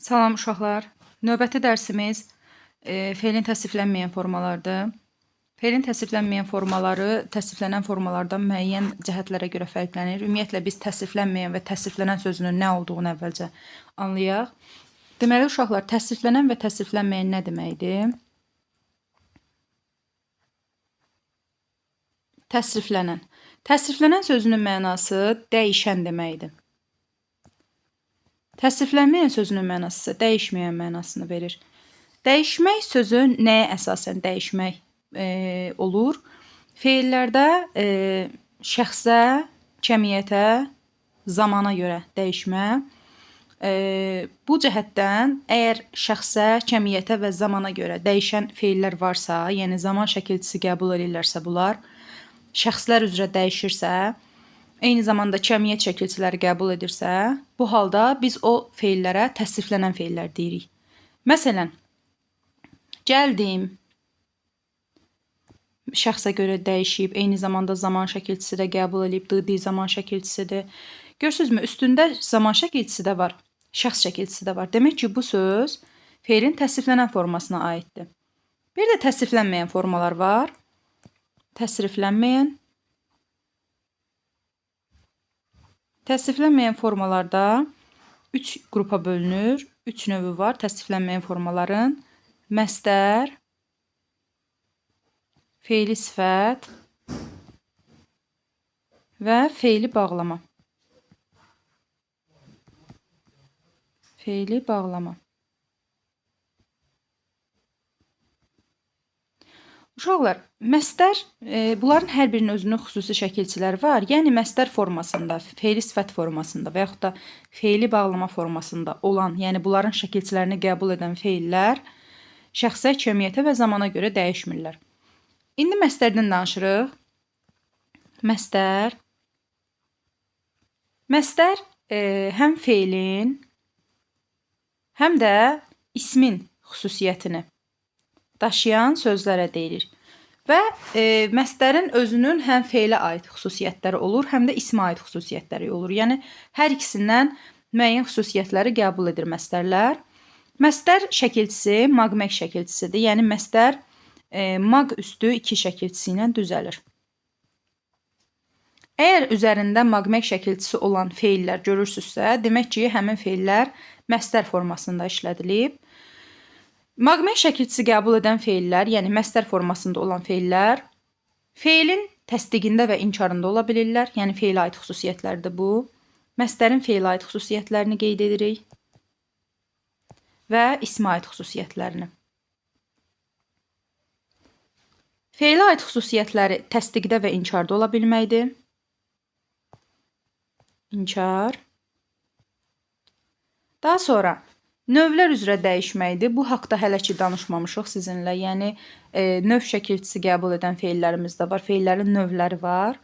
Salam uşaqlar. Növbəti dərsimiz feilin təsniflənməyən formalarıdır. Feilin təsniflənməyən formaları təsniflənən formalardan müəyyən cəhətlərə görə fərqlənir. Ümumiyyətlə biz təsniflənməyən və təsniflənən sözünün nə olduğunu əvvəlcə anlayaq. Deməli uşaqlar, təsniflənən və təsniflənməyən nə deməkdir? Təsriflənən. Təsriflənən sözünün mənası dəyişən deməkdir. Təsriflənməyən sözünün mənası isə dəyişməyən mənasını verir. Dəyişmək sözü nəyə əsasən dəyişmək olur? Feillərdə şəxsə, kəmiyyətə, zamana görə dəyişmə. Bu cəhətdən əgər şəxsə, kəmiyyətə və zamana görə dəyişən feillər varsa, yəni zaman şəkilçisi qəbul edirlərsə bunlar, şəxslər üzrə dəyişirsə, eyni zamanda kəmiyyət şəkilçiləri qəbul edirsə, bu halda biz o feillərə təsriflənən feillər deyirik. Məsələn, gəldim şəxsə görə dəyişib, eyni zamanda zaman şəkilçisi də qəbul edib, d zaman şəkilçisidir. Görürsünüzmü, üstündə zaman şəkilçisi də var, şəxs şəkilçisi də var. Demək ki, bu söz feilin təsriflənən formasına aiddir. Bir də təsriflənməyən formalar var. Təsriflənməyən. Təsriflənməyən formalarda 3 qrupa bölünür. 3 növü var təsriflənməyən formaların. Məstər, feili sifət və feili bağlama. Feili bağlama. Uşaqlar, məstər, bunların hər birinin özünün xüsusi şəkilçiləri var. Yəni, məstər formasında, feili sifət formasında və yaxud da feili bağlama formasında olan, yəni bunların şəkilçilərini qəbul edən feillər şəxsə, kəmiyyətə və zamana görə dəyişmirlər. İndi məstərdən danışırıq. Məstər. Məstər həm feilin, həm də ismin xüsusiyyətini daşıyan sözlərə deyilir. Və məstərin özünün həm feilə aid xüsusiyyətləri olur, həm də ismə aid xüsusiyyətləri olur. Yəni, hər ikisindən müəyyən xüsusiyyətləri qəbul edir məstərlər. Məstər şəkilçisi mag-mək şəkilçisidir. Yəni, məstər mag üstü 2 şəkilçisi ilə düzəlir. Əgər üzərində mag-mək şəkilçisi olan feillər görürsünüzsə, demək ki, həmin feillər məstər formasında işlədilib. Mag-mək şəkilçisi qəbul edən feillər, yəni məstər formasında olan feillər, feilin təsdiqində və inkarında ola bilirlər. Yəni feilə aid xüsusiyyətlərdir bu. Məstərin feilə aid xüsusiyyətlərini qeyd edirik və ismə aid xüsusiyyətlərini. Feilə aid xüsusiyyətləri təsdiqdə və inkarda ola bilməkdir. İnkar. Daha sonra növlər üzrə dəyişməkdir. Bu haqda hələ ki danışmamışıq sizinlə. Yəni, növ şəkilçisi qəbul edən feillərimiz də var. Feillərin növləri var.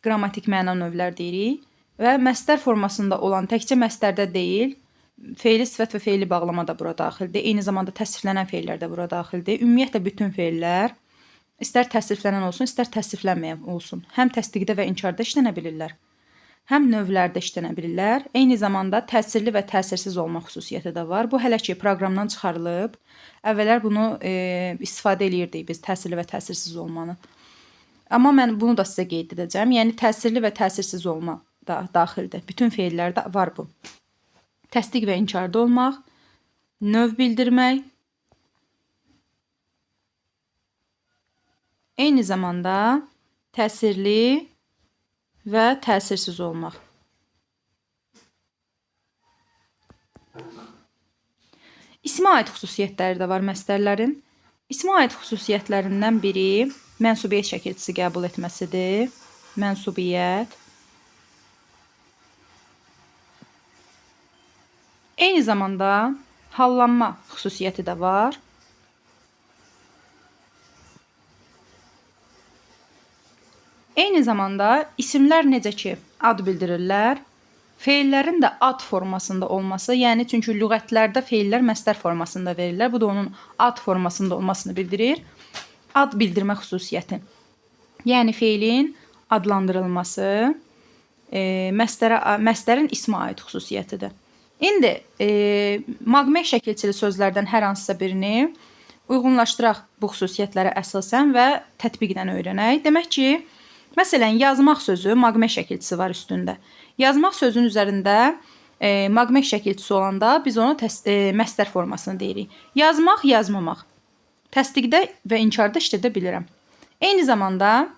Qrammatik məna növlər deyirik. Və məstər formasında olan təkcə məstərdə deyil, feili sifət və feili bağlama da bura daxildir. Eyni zamanda təsriflənən feillər də bura daxildir. Ümumiyyətlə, bütün feillər istər təsriflənən olsun, istər təsriflənməyən olsun. Həm təsdiqdə və inkarda işlənə bilirlər, həm növlərdə işlənə bilirlər. Eyni zamanda təsirli və təsirsiz olma xüsusiyyəti də var. Bu hələ ki proqramdan çıxarılıb. Əvvəllər bunu istifadə eləyirdik biz, təsirli və təsirsiz olmanı. Amma mən bunu da sizə qeyd edəcəm. Yəni, təsirli və təsirsiz olma da daxildir. Bütün feillərdə var bu. Təsdiq və inkarda olmaq, növ bildirmək, eyni zamanda təsirli və təsirsiz olmaq. İsmə aid xüsusiyyətləri də var məstərlərin. İsmə aid xüsusiyyətlərindən biri mənsubiyyət şəkilçisi qəbul etməsidir. Mənsubiyyət. Eyni zamanda hallanma xüsusiyyəti də var. Eyni zamanda isimlər necə ki ad bildirirlər, feillərin də ad formasında olması, yəni çünki lüğətlərdə feillər məstər formasında verirlər. Bu da onun ad formasında olmasını bildirir. Ad bildirmə xüsusiyyəti. Yəni feilin adlandırılması məstərin ismə aid xüsusiyyətidir. İndi maqmek şəkilçili sözlərdən hər hansısa birini uyğunlaşdıraq bu xüsusiyyətlərə əsasən və tətbiqlə öyrənək. Demək ki, məsələn, yazmaq sözü maqmek şəkilçisi var üstündə. Yazmaq sözünün üzərində maqmek şəkilçisi olanda biz ona məstər formasını deyirik. Yazmaq, yazmamaq. Təsdiqdə və inkarda işlədə bilirəm. Eyni zamanda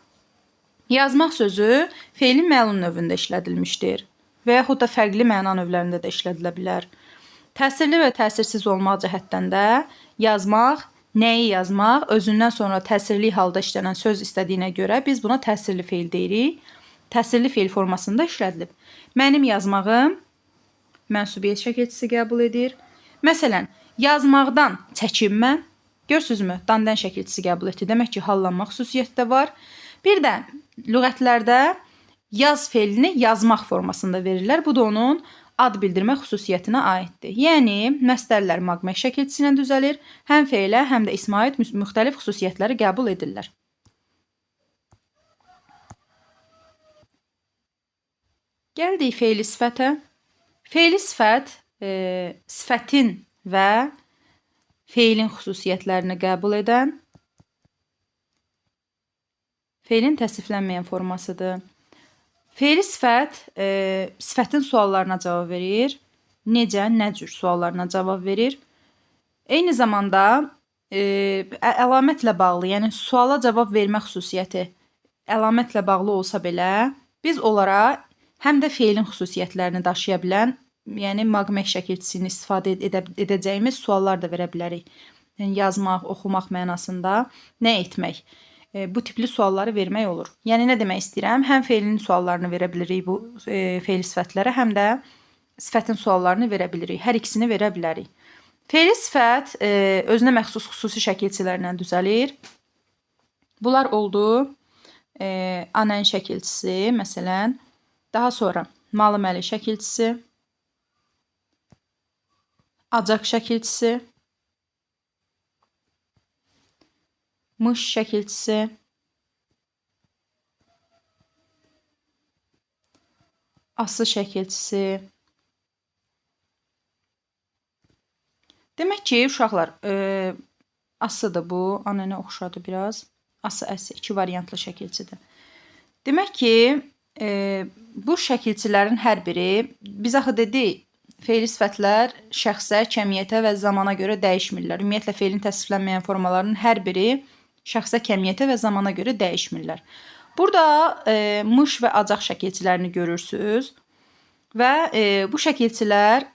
yazmaq sözü feilin məlum növündə işlədilmişdir və yaxud da fərqli məna növlərində də işlədilə bilər. Təsirli və təsirsiz olmaq cəhətdən də yazmaq, nəyi yazmaq, özündən sonra təsirli halda işlənən söz istədiyinə görə biz buna təsirli feil deyirik. Təsirli feil formasında işlədilib. Mənim yazmağım mənsubiyyət şəkilçisi qəbul edir. Məsələn, yazmaqdan çəkinmə. Görürsünüzmü? Dandan şəkilçisi qəbul etdi. Demək ki, hallanma xüsusiyyəti də var. Bir də lüğətlərdə yaz feilini yazmaq formasında verirlər. Bu da onun ad bildirmə xüsusiyyətinə aiddir. Yəni, məstərlər maqmek şəkilçisi ilə düzəlir. Həm feilə, həm də ismə aid müxtəlif xüsusiyyətləri qəbul edirlər. Gəldik feili sifətə. Feili sifət sifətin və feilin xüsusiyyətlərini qəbul edən feilin təsniflənməyən formasıdır. Feili sifət sifətin suallarına cavab verir. Necə, nə cür suallarına cavab verir. Eyni zamanda əlamətlə bağlı, yəni suala cavab vermə xüsusiyyəti əlamətlə bağlı olsa belə, biz onlara həm də feilin xüsusiyyətlərini daşıya bilən, yəni maqmek şəkilçisini istifadə edəcəyimiz suallar da verə bilərik. Yəni yazmaq, oxumaq mənasında nə etmək? Bu tipli sualları vermək olur. Yəni nə demək istəyirəm? Həm feilin suallarını verə bilirik bu feili sifətlərə, həm də sifətin suallarını verə bilirik. Hər ikisini verə bilərik. Feili sifət özünə məxsus xüsusi şəkilçilərlə düzəlir. Bunlar oldu anən şəkilçisi, məsələn. Daha sonra malı-məli şəkilçisi, acaq şəkilçisi, mış şəkilçisi, ası şəkilçisi. Demək ki, uşaqlar, asıdır bu, anənə oxşadı biraz. Ası, əsi, iki variantlı şəkilçidir. Demək ki, bu şəkilçilərin hər biri, biz axı dedik, feili sifətlər şəxsə, kəmiyyətə və zamana görə dəyişmirlər. Ümumiyyətlə, feilin təsniflənməyən formalarının hər biri şəxsə, kəmiyyətə və zamana görə dəyişmirlər. Burada mış və acaq şəkilçilərini görürsünüz və bu şəkilçilər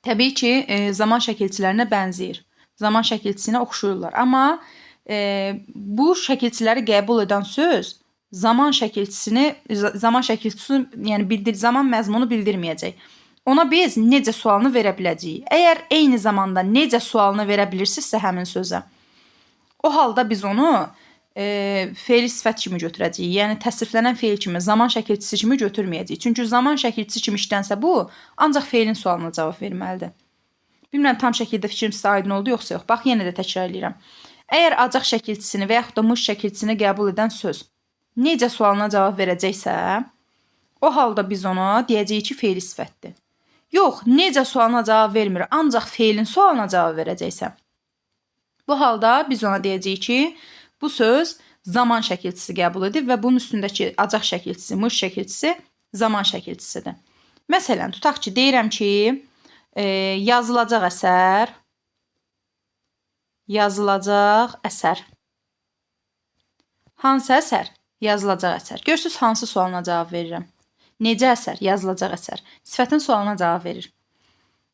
təbii ki, zaman şəkilçilərinə bənzəyir. Zaman şəkilçisinə oxşuyurlar. Amma bu şəkilçiləri qəbul edən söz zaman şəkilçisini, yəni zaman məzmunu bildirməyəcək. Ona biz necə sualını verə biləcəyik. Əgər eyni zamanda necə sualını verə bilirsinizsə həmin sözə, o halda biz onu feili sifət kimi götürəcəyik. Yəni təsniflənən feil kimi, zaman şəkilçisi kimi götürməyəcəyik. Çünki zaman şəkilçisi kimi işlənsə bu, ancaq feilin sualına cavab verməlidir. Bilmirəm, tam şəkildə fikrim sizə aydın oldu, yoxsa yox. Bax, yenə də təkrar eləyirəm. Əgər acaq şəkilçisini və yaxud da mış şəkilçisini qəbul edən söz necə sualına cavab verəcəksə, o halda biz ona deyəcəyik ki, feili sifətdir. Yox, necə sualına cavab vermir, ancaq feilin sualına cavab verəcəksə, bu halda biz ona deyəcəyik ki, bu söz zaman şəkilçisi qəbul edib və bunun üstündəki acaq şəkilçisi, mış şəkilçisi zaman şəkilçisidir. Məsələn, tutaq ki, deyirəm ki, yazılacaq əsər, yazılacaq əsər. Hansı əsər? Yazılacaq əsər. Görürsünüz, hansı sualına cavab verirəm? Necə əsər? Yazılacaq əsər. Sifətin sualına cavab verir.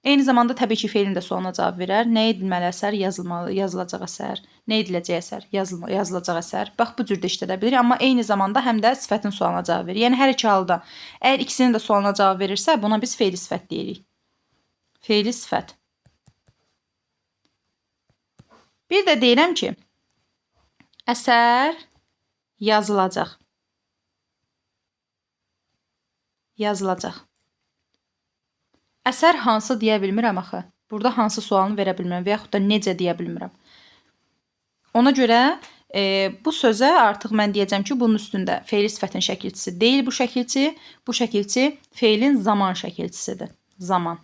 Eyni zamanda təbii ki, feilin də sualına cavab verər. Nə edilməli əsər? Yazılmalı, yazılacaq əsər. Nə ediləcək əsər? Yazılacaq əsər. Bax, bu cür də işlədə bilir. Amma eyni zamanda həm də sifətin sualına cavab verir. Yəni, hər iki halda əgər ikisinin də sualına cavab verirsə, buna biz feili sifət deyirik. Feili sifət. Bir də deyirəm ki, əsər yazılacaq. Yazılacaq. Əsər hansı deyə bilmirəm axı. Burada hansı sualını verə bilmirəm və yaxud da necə deyə bilmirəm. Ona görə bu sözə artıq mən deyəcəm ki, bunun üstündə feili sifətin şəkilçisi deyil bu şəkilçi. Bu şəkilçi feilin zaman şəkilçisidir. Zaman.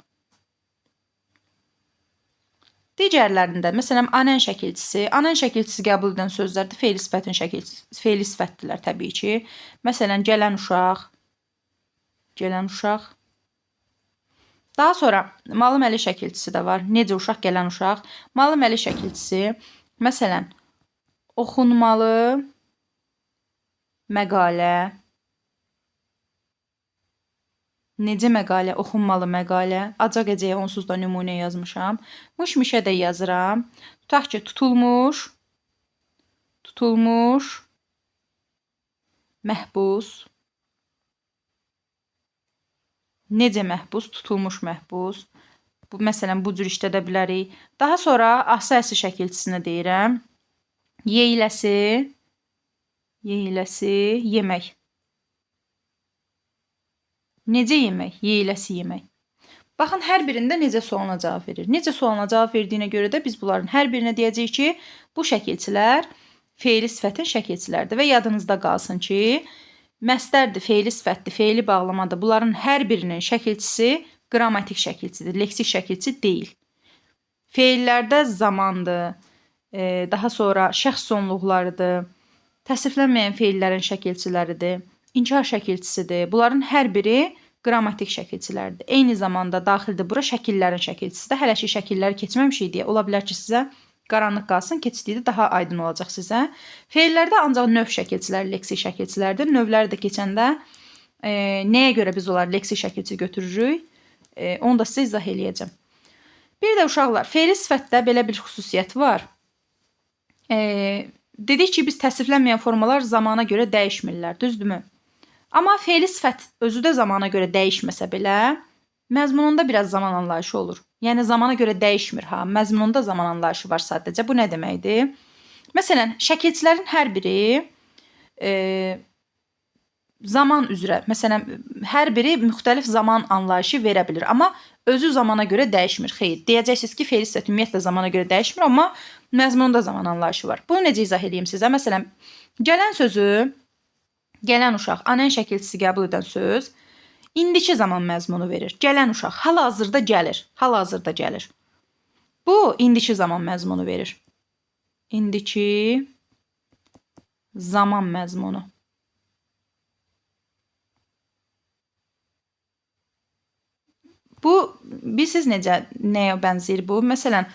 Digərlərində, məsələn, anən şəkilçisi, anən şəkilçisi qəbul edən sözlər də feili sifətin şəkilçisi, feili sifətdirlər təbii ki. Məsələn, gələn uşaq, gələn uşaq. Daha sonra malım əli şəkilçisi də var. Necə uşaq, gələn uşaq. Malım əli şəkilçisi, məsələn, oxunmalı məqalə. Necə məqalə? Oxunmalı məqalə. Acaq ecəyə onsuz da nümunə yazmışam. Mış-mışə də yazıram. Tutaq ki, tutulmuş, tutulmuş, məhbus. Necə məhbus? Tutulmuş məhbus. Bu, məsələn, bu cür işlədə bilərik. Daha sonra ası əsi şəkilçisinə deyirəm. Yeyiləsi, yeyiləsi, yemək. Necə yemək? Yeyiləsi yemək. Baxın, hər birində necə sualına cavab verir. Necə sualına cavab verdiyinə görə də biz bunların hər birinə deyəcəyik ki, bu şəkilçilər feili sifətin şəkilçiləridir. Və yadınızda qalsın ki, məstərdir, feili sifətdir, feili bağlamadır. Bunların hər birinin şəkilçisi qrammatik şəkilçidir, leksik şəkilçi deyil. Feillərdə zamandır, daha sonra şəxs sonluqlarıdır, təsriflənməyən feillərin şəkilçiləridir, inkar şəkilçisidir. Bunların hər biri qrammatik şəkilçilərdir. Eyni zamanda daxildir bura şəkillərin şəkilçisi də. Hələ ki şəkilləri keçməmişik deyə ola bilər ki, sizə qaranlıq qalsın, keçdikdə daha aydın olacaq sizə. Feillərdə ancaq növ şəkilçiləri leksik şəkilçilərdir. Növləri də keçəndə nəyə görə biz onları leksik şəkilçi götürürük, onu da sizə izah eləyəcəm. Bir də uşaqlar, feili sifətdə belə bir xüsusiyyət var. Dedik ki, biz təsriflənməyən formalar zamana görə dəyişmirlər, düzdürmü? Amma feili sifət özü də zamana görə dəyişməsə belə, məzmununda biraz zaman anlayışı olur. Yəni, zamana görə dəyişmir ha, məzmununda zaman anlayışı var sadəcə. Bu nə deməkdir? Məsələn, şəkilçilərin hər biri zaman üzrə, məsələn, hər biri müxtəlif zaman anlayışı verə bilir. Amma özü zamana görə dəyişmir. Xeyr, deyəcəksiniz ki, feili sifət ümumiyyətlə zamana görə dəyişmir, amma məzmununda zaman anlayışı var. Bunu necə izah edeyim sizə? Məsələn, gələn sözü, gələn uşaq, anən şəkilçisi qəbul edən söz indiki zaman məzmunu verir. Gələn uşaq hal-hazırda gəlir, hal-hazırda gəlir. Bu, indiki zaman məzmunu verir. İndiki zaman məzmunu. Bu, bilirsiniz necə, nəyə bənzəyir bu? Məsələn,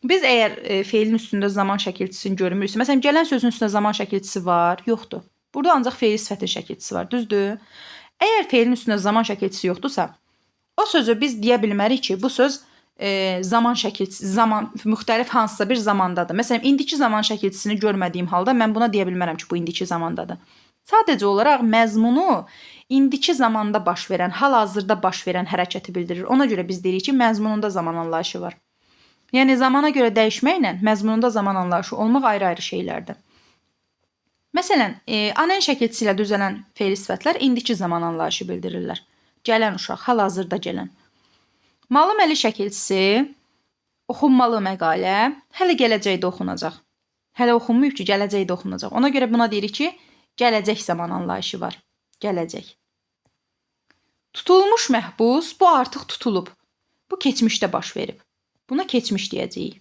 biz əgər feilin üstündə zaman şəkilçisini görmürüksə, məsələn, gələn sözün üstündə zaman şəkilçisi var, yoxdur. Burada ancaq feili sifətin şəkilçisi var, düzdür? Əgər feilin üstündə zaman şəkilçisi yoxdursa, o sözü biz deyə bilmərik ki, bu söz zaman şəkilçisi, zaman, müxtəlif hansısa bir zamandadır. Məsələn, indiki zaman şəkilçisini görmədiyim halda mən buna deyə bilmərəm ki, bu indiki zamandadır. Sadəcə olaraq məzmunu indiki zamanda baş verən, hal-hazırda baş verən hərəkəti bildirir. Ona görə biz deyirik ki, məzmununda zaman anlayışı var. Yəni, zamana görə dəyişməklə məzmununda zaman anlayışı olmaq ayrı-ayrı şeylərdir. Məsələn, anən şəkilçisi ilə düzələn feili sifətlər indiki zaman anlayışı bildirirlər. Gələn uşaq, hal-hazırda gələn. Malım əli şəkilçisi, oxunmalı məqalə, hələ gələcəkdə oxunacaq. Hələ oxunmayıb ki, gələcəkdə oxunacaq. Ona görə buna deyirik ki, gələcək zaman anlayışı var. Gələcək. Tutulmuş məhbus, bu artıq tutulub. Bu keçmişdə baş verib. Buna keçmiş deyəcəyik.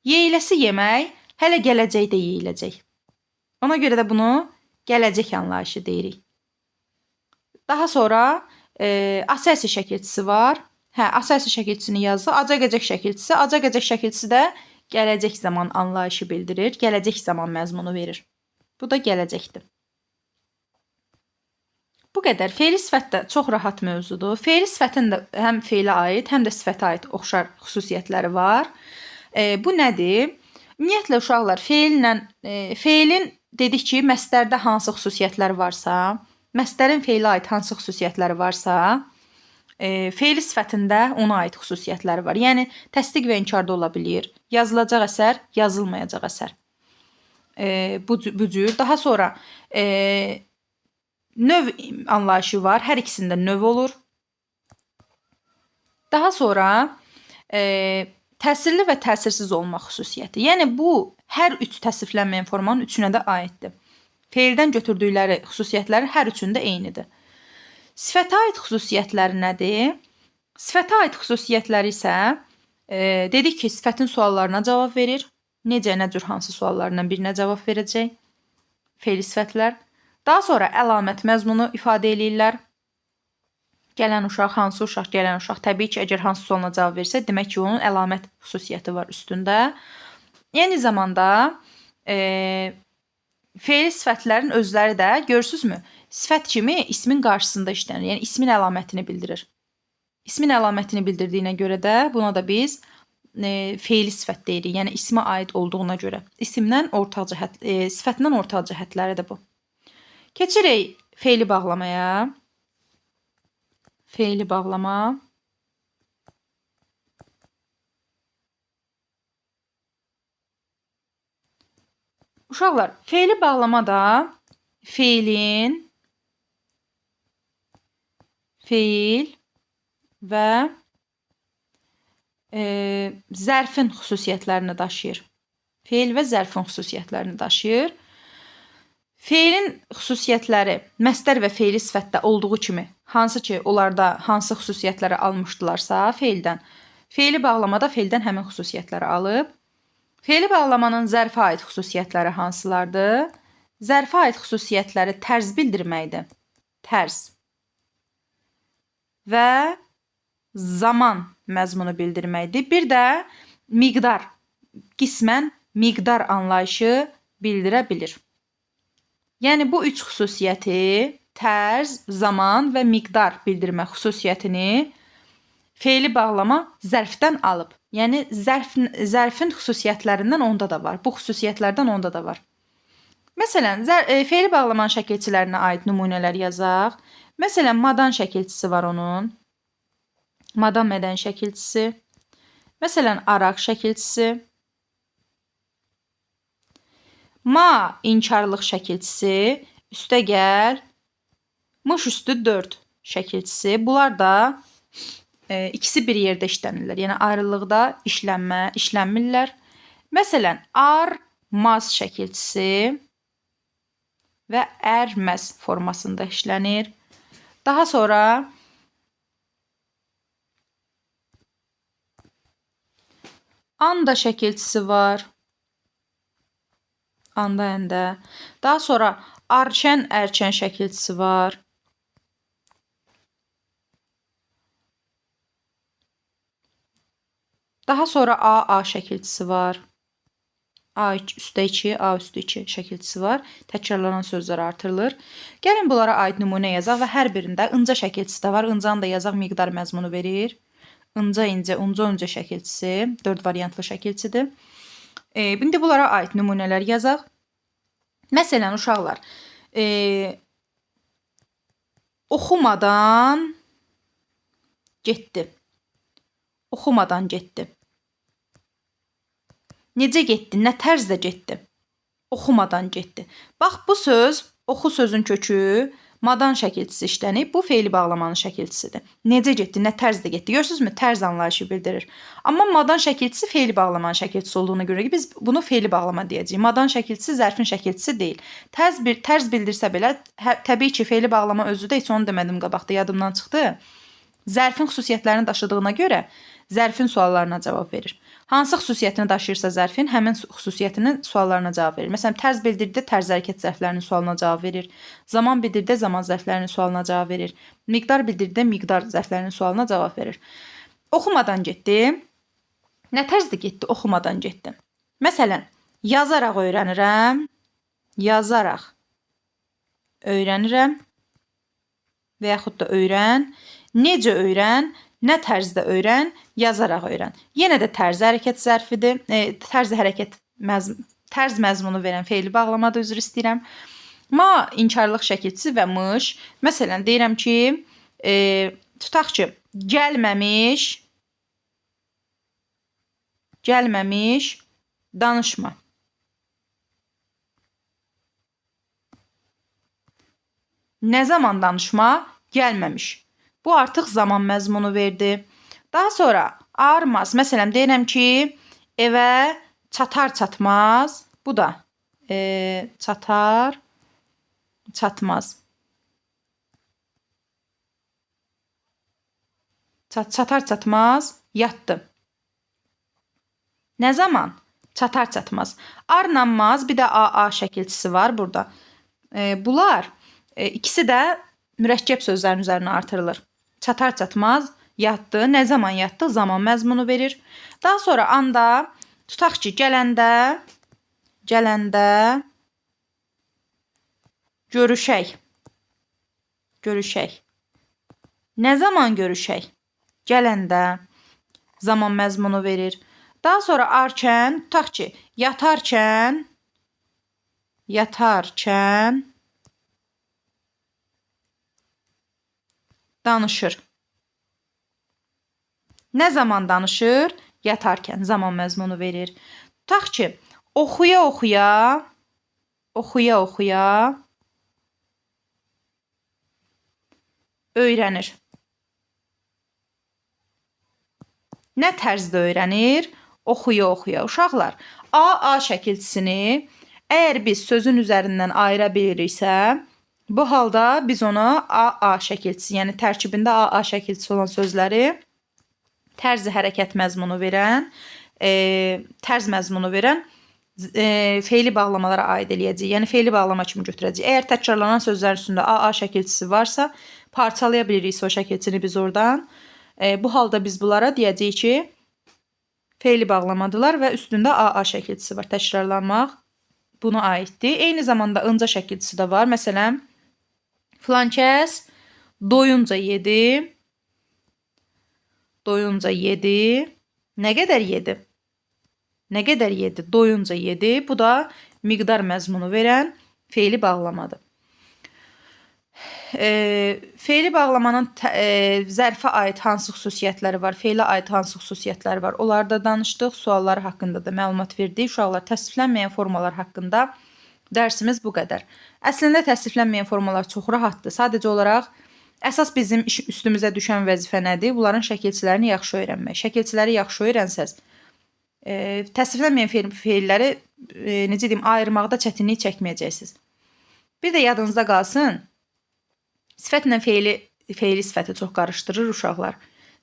Yeyiləsi yemək, hələ gələcəkdə yeyiləcək. Ona görə də bunu gələcək anlayışı deyirik. Daha sonra ası-əsi şəkilçisi var. Hə, ası-əsi şəkilçisini yazdı. Acaq-əcək şəkilçisi. Acaq-əcək şəkilçisi də gələcək zaman anlayışı bildirir. Gələcək zaman məzmunu verir. Bu da gələcəkdir. Bu qədər. Feili sifət də çox rahat mövzudur. Feili sifətin də həm feilə aid, həm də sifətə aid oxşar xüsusiyyətləri var. Bu nədir? Ümumiyyətlə, uşaqlar, feilin dedik ki, məstərdə hansı xüsusiyyətlər varsa, məstərin feilə aid hansı xüsusiyyətləri varsa, feili sifətində ona aid xüsusiyyətləri var. Yəni, təsdiq və inkarda ola bilir. Yazılacaq əsər, yazılmayacaq əsər. Bu cür. Daha sonra növ anlayışı var. Hər ikisində növ olur. Daha sonra təsirli və təsirsiz olmaq xüsusiyyəti. Yəni, bu, hər üç təsriflənməyən formanın üçünə də aiddir. Feildən götürdükləri xüsusiyyətləri hər üçündə eynidir. Sifətə aid xüsusiyyətləri nədir? Sifətə aid xüsusiyyətləri isə dedik ki, sifətin suallarına cavab verir. Necə, nə cür, hansı suallarından birinə cavab verəcək fe'li sifətlər. Daha sonra əlamət məzmunu ifadə eləyirlər. Gələn uşaq, hansı uşaq, gələn uşaq. Təbii ki, əgər hansı sualına cavab versə, demək ki, onun əlamət xüsusiyyəti var üstündə. Eyni zamanda fe'li sifətlərin özləri də, görürsünüzmü, sifət kimi ismin qarşısında işlənir. Yəni, ismin əlamətini bildirir. İsmin əlamətini bildirdiyinə görə də buna da biz fe'li sifət deyirik. Yəni, ismə aid olduğuna görə. İsimdən ortaq cəhət, sifətindən ortaq cəhətləri də bu. Keçirik fe'li bağlamaya. Fe'li bağlama. Uşaqlar, fe'li bağlama da fe'lin, fe'il və zərfin xüsusiyyətlərini daşıyır. Fe'il və zərfin xüsusiyyətlərini daşıyır. Fe'lin xüsusiyyətləri məstər və fe'li sifətdə olduğu kimi, hansı ki, onlarda hansı xüsusiyyətləri almışdılarsa fe'ldən, fe'li bağlamada fe'ldən həmin xüsusiyyətləri alıb. Fe'li bağlamanın zərfə aid xüsusiyyətləri hansılardır? Zərfə aid xüsusiyyətləri tərz bildirməkdir. Tərz və zaman məzmunu bildirməkdir. Bir də miqdar, qismən miqdar anlayışı bildirə bilir. Yəni, bu üç xüsusiyyəti, tərz, zaman və miqdar bildirmə xüsusiyyətini fe'li bağlama zərfdən alıb. Yəni, zərfin xüsusiyyətlərindən onda da var. Bu xüsusiyyətlərdən onda da var. Məsələn, fe'li bağlamanın şəkilçilərinə aid nümunələr yazaq. Məsələn, madan şəkilçisi var onun. Madan mədən şəkilçisi. Məsələn, araq şəkilçisi. Ma inkarlıq şəkilçisi. Üstə gəl. Mış üstü 4 şəkilçisi. Bunlar da ikisi bir yerdə işlənirlər. Yəni, ayrılıqda işlənmirlər. Məsələn, armaz şəkilçisi və ərməz formasında işlənir. Daha sonra anda şəkilçisi var. Anda, əndə. Daha sonra arçən, ərçən şəkilçisi var. Daha sonra AA şəkilçisi var. A üstə 2, A üstü 2 şəkilçisi var. Təkrarlanan sözlər artırılır. Gəlin bunlara aid nümunə yazaq və hər birində ınca şəkilçisi də var. Incanı da yazaq, miqdar məzmunu verir. Inca, incə, unca, unca şəkilçisi. 4 variantlı şəkilçidir. İndi bunlara aid nümunələr yazaq. Məsələn, uşaqlar, oxumadan getdi. Oxumadan getdi. Necə getdi? Nə tərzdə getdi? Oxumadan getdi. Bax, bu söz, oxu sözün kökü madan şəkilçisi işlənib. Bu, fe'li bağlamanın şəkilçisidir. Necə getdi? Nə tərzdə getdi? Görürsünüzmü? Tərz anlayışı bildirir. Amma madan şəkilçisi fe'li bağlamanın şəkilçisi olduğuna görə ki, biz bunu fe'li bağlama deyəcəyik. Madan şəkilçisi zərfin şəkilçisi deyil. Tərz bildirsə belə, təbii ki, fe'li bağlama özü də, heç onu demədim qabaqda, yadımdan çıxdı. Zərfin xüsusiyyətlərini daşıdığına görə zərfin suallarına cavab verir. Hansı xüsusiyyətini daşıyırsa zərfin, həmin xüsusiyyətinin suallarına cavab verir. Məsələn, tərz bildirdə tərz hərəkət zərflərinin sualına cavab verir. Zaman bildirdə zaman zərflərinin sualına cavab verir. Miqdar bildirdə miqdar zərflərinin sualına cavab verir. Oxumadan getdi. Nə tərzdə getdi? Oxumadan getdi. Məsələn, yazaraq öyrənirəm. Yazaraq öyrənirəm. Və yaxud da öyrən. Necə öyrən? Nə tərzdə öyrən? Yazaraq öyrən. Yenə də tərz hərəkət zərfidir. Tərz məzmunu verən fe'li bağlamada, üzr istəyirəm. Ma inkarlıq şəkilçisi və mış. Məsələn, deyirəm ki, tutaq ki, gəlməmiş, gəlməmiş, danışma. Nə zaman danışma? Gəlməmiş. Bu artıq zaman məzmunu verdi. Daha sonra armaz. Məsələn, deyirəm ki, evə çatar çatmaz. Bu da çatar çatmaz. Çatar çatmaz yatdı. Nə zaman? Çatar çatmaz. Arla maz, bir də AA şəkilçisi var burada. Bunlar ikisi də mürəkkəb sözlərin üzərinə artırılır. Çatar çatmaz yatdı. Nə zaman yatdı? Zaman məzmunu verir. Daha sonra anda, tutaq ki, gələndə, gələndə görüşək. Görüşək. Nə zaman görüşək? Gələndə zaman məzmunu verir. Daha sonra arkən, tutaq ki, yatarkən, yatarkən danışır. Nə zaman danışır? Yatarkən zaman məzmunu verir. Tutaq ki, oxuya oxuya, oxuya oxuya öyrənir. Nə tərzdə öyrənir? Oxuya oxuya. Uşaqlar, AA şəkilçisini əgər biz sözün üzərindən ayıra biliriksə, bu halda biz ona AA şəkilçisi, yəni tərkibində AA şəkilçisi olan sözləri tərzi hərəkət məzmunu verən, tərz məzmunu verən feili bağlamalara aid eləyəcəyik. Yəni feili bağlama kimi götürəcəyik. Əgər təkrarlanan sözlərin üstündə AA şəkilçisi varsa, parçalaya biliriksə o şəkilçini biz oradan. Bu halda biz bunlara deyəcəyik ki, feili bağlamadılar və üstündə AA şəkilçisi var. Təkrarlanmaq buna aiddir. Eyni zamanda ınca şəkilçisi də var. Məsələn, filankəs doyunca yedi. Doyunca yedi. Nə qədər yedi? Nə qədər yedi? Doyunca yedi. Bu da miqdar məzmunu verən feili bağlamadır. Feili bağlamanın zərfə aid hansı xüsusiyyətləri var, feilə aid hansı xüsusiyyətləri var, onları da danışdıq. Sualları haqqında da məlumat verdik. Uşaqlar, təsniflənməyən formalar haqqında dərsimiz bu qədər. Əslində təsniflənməyən formalar çox rahatdır. Sadəcə olaraq əsas bizim üstümüzə düşən vəzifə nədir? Bunların şəkilçilərini yaxşı öyrənmək. Şəkilçiləri yaxşı öyrənsəz, təsniflənməyən feilləri necə deyim, ayırmaqda çətinlik çəkməyəcəksiniz. Bir də yadınızda qalsın, sifətlə feili sifəti çox qarışdırır uşaqlar.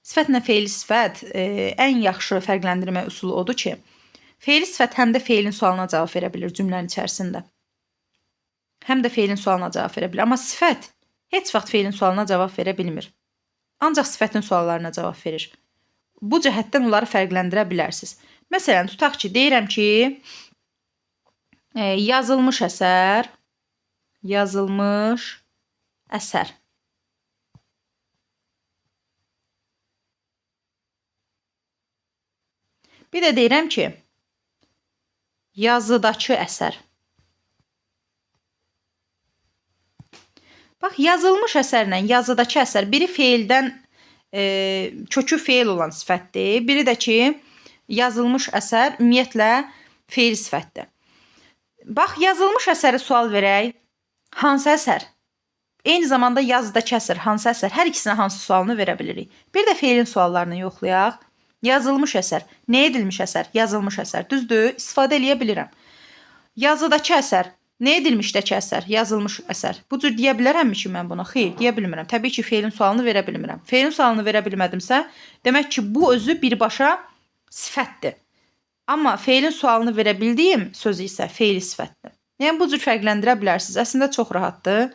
Sifətlə feili sifət ən yaxşı fərqləndirmə üsulu odur ki, feili sifət həm də feilin sualına cavab verə bilir cümlənin içərisində. Həm də feilin sualına cavab verə bilir. Amma sifət heç vaxt feilin sualına cavab verə bilmir. Ancaq sifətin suallarına cavab verir. Bu cəhətdən onları fərqləndirə bilərsiniz. Məsələn, tutaq ki, deyirəm ki, yazılmış əsər, yazılmış əsər. Bir də deyirəm ki, yazıdakı əsər. Bax, yazılmış əsərlə yazıdakı əsər biri feildən kökü feil olan sifətdir. Biri də ki, yazılmış əsər ümumiyyətlə feil sifətdir. Bax, yazılmış əsəri sual verək. Hansı əsər? Eyni zamanda yazıdakı əsər, hansı əsər? Hər ikisinə hansı sualını verə bilirik. Bir də feilin suallarını yoxlayaq. Yazılmış əsər. Nə edilmiş əsər? Yazılmış əsər. Düzdür, istifadə eləyə bilirəm. Yazıdakı əsər. Nə edilmişdəki əsər? Yazılmış əsər. Bu cür deyə bilərəmmi ki, mən buna? Xeyr, deyə bilmirəm. Təbii ki, feilin sualını verə bilmirəm. Feilin sualını verə bilmədimsə, demək ki, bu özü birbaşa sifətdir. Amma feilin sualını verə bildiyim sözü isə feili sifətdir. Yəni, bu cür fərqləndirə bilərsiniz. Əslində, çox rahatdır.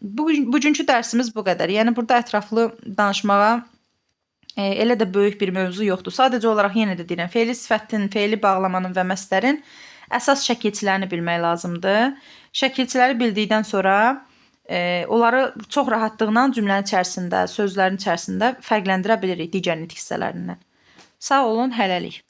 Bugünkü dərsimiz bu qədər. Yəni, burada ətraflı danışmağa elə də böyük bir mövzu yoxdur. Sadəcə olaraq yenə də deyirəm, feili sifətin, feili bağlamanın və məslərin əsas şəkilçilərini bilmək lazımdır. Şəkilçiləri bildikdən sonra onları çox rahatlıqla cümlənin içərisində, sözlərin içərisində fərqləndirə bilirik digər nitq hissələrindən. Sağ olun, hələlik.